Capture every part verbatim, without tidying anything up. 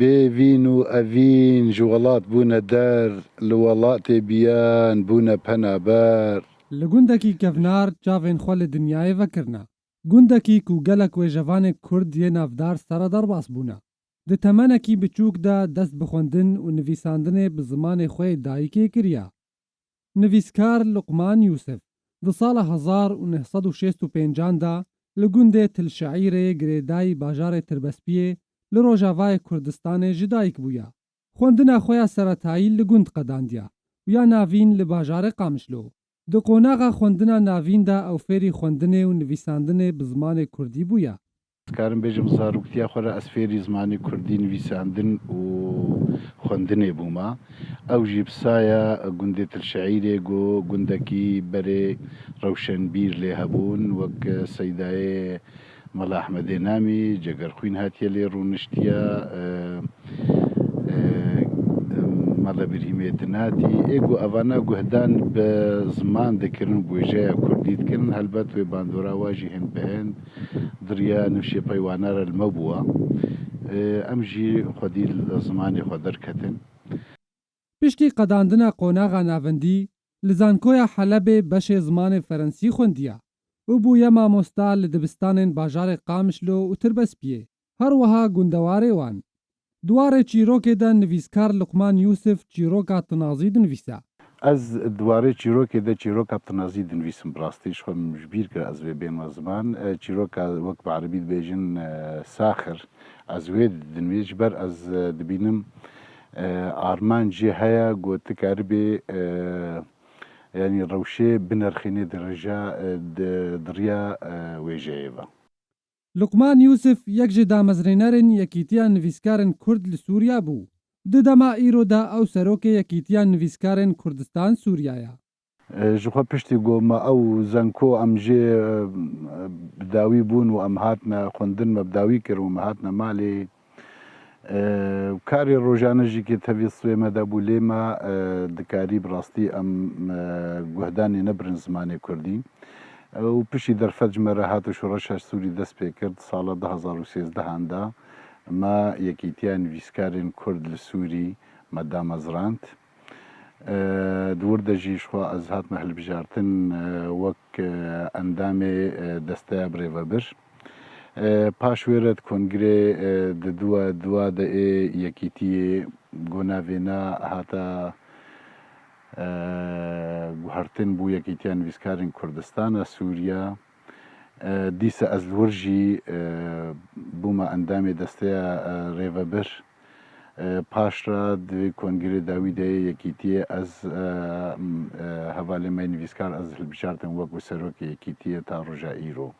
Bêvîn û evîn ji welat bûne der, li welatê biyan bûne penaber. Li gundekî kevnar çavên xwe li dinyayê vekirine. Gundekî ku gelek wêjevanê Kurd yê navdar sere derbas bûne. Di temenekî biçûk de dest bi xwendin û nivîsandinê bi zimanê xwe yê dayikê kiriye. Nivîskar Luqman Yûsif di sala hezar û neh sed û şêst û pêncan de li gundê Til Şeîrê girêdayî bajarê Tirbespiyê li rojavayê Kurdistanê ji dayik bûye. Xwendina xwe ya seretayî li gund qedandiye û ya navîn li bajarê Qamişlo. Di qonaxa xwendina navîn de ew fêrî xwendinê û nivîsandinê bi zimanê kurdî bûye. Dikarim bêjim, zaroktiya xwe re ez fêrî zimanê kurdî, nivîsandin û xwendinê bûma. Ew jî bi saya gundê Til Şeîrê, ku gundekî berê rewşenbîr lê hebûn, wek Seydayê Mela Ehmedê Namî, Cegerxwîn hatiye lê rûniştiye, e, e, Mela Birhîmê Dinatî. Ê ku evana guhdan bi ziman dikirin, bi wêjeya kurdî dikirin, helbet wê bandora wa jî hin bi hin di riya nifşê peywana re li me bûwa. E, em jî xwedî li zimanê xwe derketin. Piştî qedandina qonaxa navendî, li Zankoya Helebê beşê zimanê ferensî xwendiye û bûye mamosta li dibistanên bajarê Qamişlo û Tirbespiyê, her wiha gundewarê wan. Di warê çîrokê de nivîskar Luqman Yûsif çîroka tinazî dinivîse. Ez di warê çîrokê de çîroka tinazî dinivîsim, bi rastî ji xwe min ji bîr kir ez vê bênme ziman. E, çîroka wek bi erebî dibêjin, e, saxir. Ez wê dinivîsim, ji ber ez, e, dibînim, e, armanc jê heye ku tu karibê, e, yanî rewşê binirxînê di rêja, e, di, di riya, e, wêjeyê ve. Luqman Yûsif yek ji damezrênerên Yekîtiya Nivîskarên Kurd li Sûriya bû. Di dema îro de ew serokê Yekîtiya Nivîskarên Kurdistan Sûriya ye. E, ji xwe piştî ku me ew Zanko em jê, e, bi dawî bûn û em hatine xwendin, me bi dawî kir û me hatine malê. E, karê rojane jî kê tevî sibê me de bû, lê me, e, dikarî bi rastî em, e, guhdanê nebirin zimanê kurdî. E, û piştî derfet ji me re hat û şoreşa Sûrî dest pê kir, di sala du hazar û sêzdehan de me Yekîtiya Nivîskarên Kurd li Sûrî me damezrand. E, di wir de jî ji xwe ez hatime hilbijartin, e, wek, e, endamê, e, desteya birêvebir. E, paş wê re di kongirê, e, di dua, dua de ê Yekîtiyê, ku navê na hata, e, guhertin bû Yekîtiya Nivîskarên Kurdistana Sûriya. E, dîsa ez li wir jî, e, bûme endamê desteya, e, rêvebir. E, paş re di vê kongirê dawî de yê Yekîtiyê ez, e, m-, e, hevalê me nivîskar ez hilbijartin wekû serokê Yekîtiyê ta roja îro.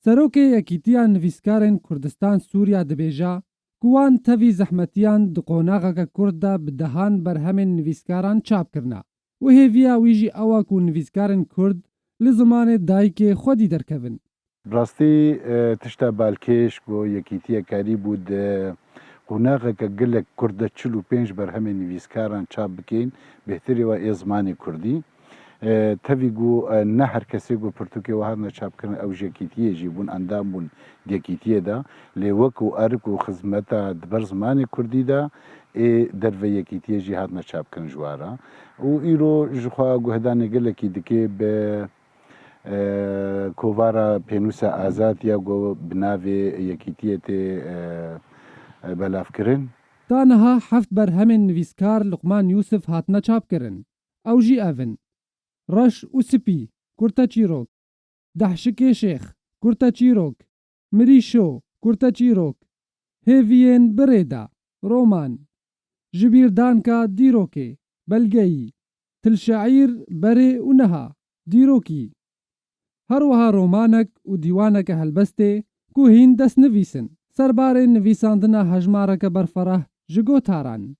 Serokê Yekîtiya Nivîskarên Kurdistan Sûriya dibêje ku wan tevî zehmetiyan di qonaxeke kurt de bi dehan berhemên nivîskaran çap kirine û hêviya wî jî ew e ku nivîskarên Kurd li zimanê dayikê xwedî derkevin. Bi rastî, e, tişta balkêş ku Yekîtiye karîbû di qonaxeke gelek kurt de çil û pênc berhemên nivîskaran çap bikên, bêhtirê we ê zimanê kurdî. E, tevî ku, e, ne her kesê ku pirtûkê we hatine çapkirin ew ji Yekîtiyê jî bûn, endam bûn di Yekîtiyê de. Lê wek û erk û xizmeta di ber zimanê kurdî de ê derve Yekîtiyê jî hatine çapkirin ji we re. Û îro ji xwe guhdanê gelekî dike bi, e, kovara pênûsa Azad ya ku bi navê Yekîtiyê tê, e, e, belavkirin. Ta niha heft berhemên nivîskar Luqman Yûsif hatine çapkirin. Ew jî ev in: Reş û Spî, kurteçîrok, Dehşikê Şêx, kurteçîrok, Mirîşo, kurteçîrok, Hêviyên Birêda, roman, Jibîrdanka dîrokê, belgeyî, Til Şeîr, berê û niha, dîrokî. Her wiha romanek û dîwaneke helbestê ku hîn destnivîs in, serbarê nivîsandina hejmareke berfereh ji gotaran.